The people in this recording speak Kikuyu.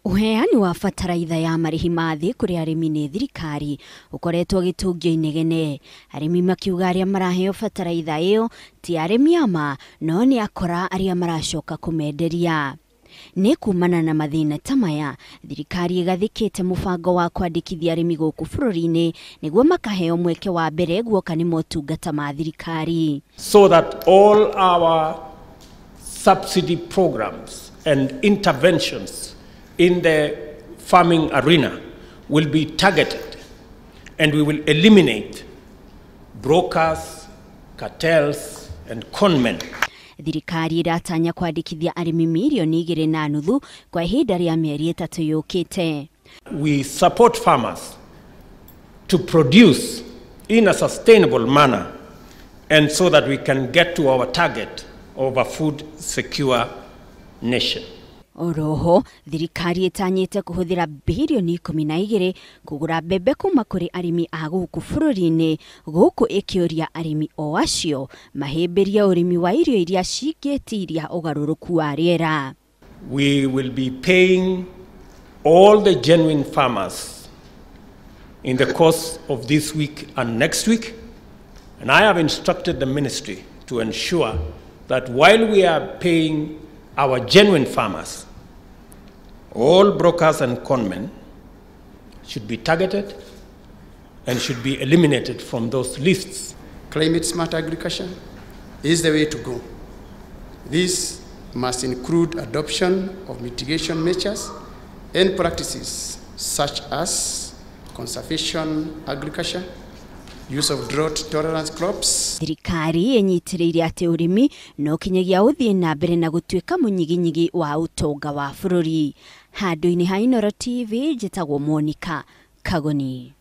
Ũheani wa bataraitha ya marĩhi ma thĩ kũrĩ arĩmi nĩ thirikari ũkoretwo ũgĩtungio inegene. Arĩmi makiuga arĩa maraheo bataraitha ĩyo ti arĩmi ama no nĩ akora arĩa maracoka kũmenderia. Nĩ kumana na mathĩna ta maya, thirikari ĩgathĩkĩte mũbango wa kwandĩkithia arĩmi gũkũ bũrũri-inĩ nĩguo makaheo mweke wa mbere guoka nĩ motungata ma thirikari. So that all our subsidy programs and interventions in the farming arena will be targeted, and we will eliminate brokers, cartels, and conmen. Thirikari ĩratanya kwandĩkithia arĩmi 2.5 mirioni kwa ihinda rĩa mĩeri 3 yũkĩte. We support farmers to produce in a sustainable manner, and so that we can get to our target of a food secure nation. Oroho thirikari ĩtanyĩte kũhũthĩra 12 bilioni kũgũra mbembe kuma kũrĩ arĩmi a gũkũ bũrũri-inĩ, gũkũ ĩkĩũria arĩmi o acio mahĩmbĩrie ũrĩmi wa irio iria cingĩtiria ũgarũrũku wa rĩera. We will be paying all the genuine farmers in the course of this week and next week, and I have instructed the ministry to ensure that while we are paying our genuine farmers, all brokers and conmen should be targeted and should be eliminated from those lists. Climate smart agriculture is the way to go. This must include adoption of mitigation measures and practices such as conservation agriculture, use of drought tolerance crops. Thirikari ĩnyitĩrĩire atĩ ũrĩmi no kinyagia ũthiĩ na mbere na gũtuĩka mũnyiginyigi wa ũtonga wa bũrũri. Handũ-inĩ ha Inooro TV, njĩtagwo Monica Kagoni.